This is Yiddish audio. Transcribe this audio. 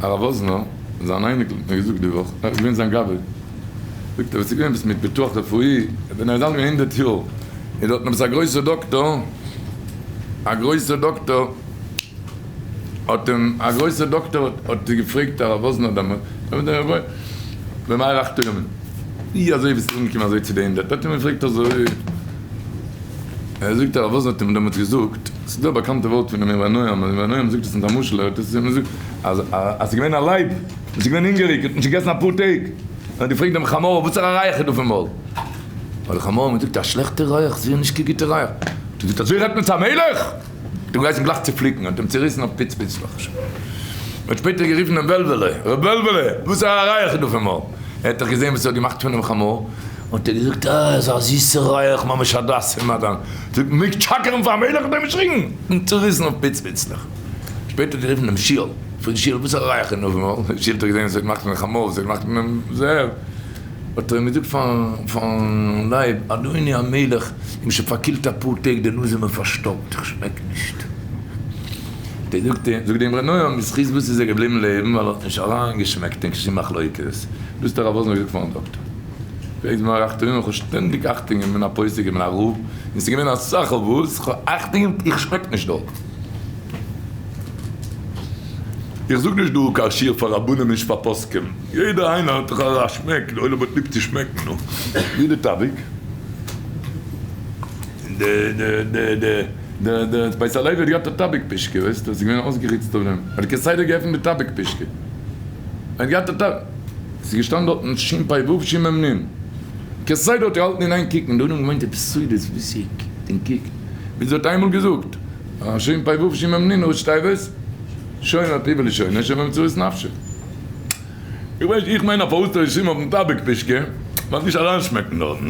הרב וואזנער, זיין אייניקל האט מיר געזאגט די וואך, ער איז געווען זיין גבאי, זאגט ער וואס איז געווען עפעס מיט ביטוח רפואי, ווען ער איז אלט געווען הונדרעט יאר, איז דארטן עפעס א גרויסער דאקטאר, א גרויסער דאקטאר האט אים, א גרויסער דאקטאר האט געפרעגט הרב וואזנער דעמאלט, במה הארכת ימים, ווי אזוי ביסטו אנגעקומען אזוי צו די הונדרעט, האט אים געפרעגט אזוי. ער זאגט הרב וואזנער האט אים דעמאלטס געזאגט, ס'איז דא א באקאנטע ווארט פונעם אמרי נועם, אז אמרי נועם זאגט עס מיט א משל, ער האט עס אים געזאגט אז אז ס'איז געווען א לייב וואס איז געווען הונגעריג, האט נישט געגעסן אפאר טעג, און האט געפרעגט דעם חמור וואסערע ריח איז דא פון מויל, האט דער חמור אים געזאגט א שלעכטע ריח, זיכער נישט קיין גוטע ריח, האט ער געזאגט אזוי רעדט מען צו א מלך? האט אים געהייסן גלייך צופליקן, האט אים צוריסן אויף פיץ פיצלעך. האט שפעטער גערופן דעם וועלוועלע, ר' וועלוועלע, וואסערע ריח איז דא פון מויל? ער האט דאך געזען וואס ער האט געמאכט פונעם חמור, האט ער געזאגט, אה, אזא זיסער ריח, ממש הדס און מעדן. זאגט, מעגט שקר'ן פאר א מלך? האט ער געשריגן, און צוריסן אויף פיץ פיצלעך. שפעטער האט גערופן דעם שועל, פרעגט שועל, וואסערע ריח איז דא פון מויל? דער שועל האט דאך געזען וואס ער האט געמאכט פונעם חמור, וואס ער האט געמאכט פונעם זאב. האט ער אים געזאגט פארן לייב, אדוני המלך, איך בין שוין פארקילט אפאר טעג, די נאז איז מיר פארשטאפט, איך שמעק נישט. זאגט די אמרי נועם, בזכות וואס איז ער געבליבן לעבן, ווייל ער האט נישט אריינגעשמעקט אין שום מחלוקת. דאס האט הרב וואזנער געזאגט פארן דאקטער. פרעגט זי מיר אכטונג, איך האב שטענדיג אכטונג געגעבן, איך בין א פוסק, איך בין א רב, און ס'איז געווען אסאך אויף וואס, איך האב אכטונג געגעבן, איך שמעק נישט דארט. איך זאג נישט דא קיין שיעור פאר רבנים נישט פאר פוסקים, יעדער איינער האט דאך א שמעק, די עולם האט ליב צו שמעקן, נו, ווי די טאביק, די די די די די די בית הלוי האט געהאט א טאביק פישקע, ווייסט, עס איז געווען אויסגעריצט אויף דעם, האט כסדר געעפנט די טאביק פישקע, ער האט געהאט א טאביק, עס איז געשטאנען דארטן שין פ וו שין מ נ, כסדר האט געהאלטן אין איין קוקן, די עולם האט געמיינט עפעס סודות, וואס ער קוקט און קוקט, ביז ער האט איינמאל געזאגט, שין פ וו שין מ נ ראשי תיבות. שומר פיו ולשונו שומר מצרות נפשו. איך ווייס איך מיין אז פארוואס האט ער געשריבן אויפן טאביק פישקע ווייל נישט אריינשמעקן דארטן.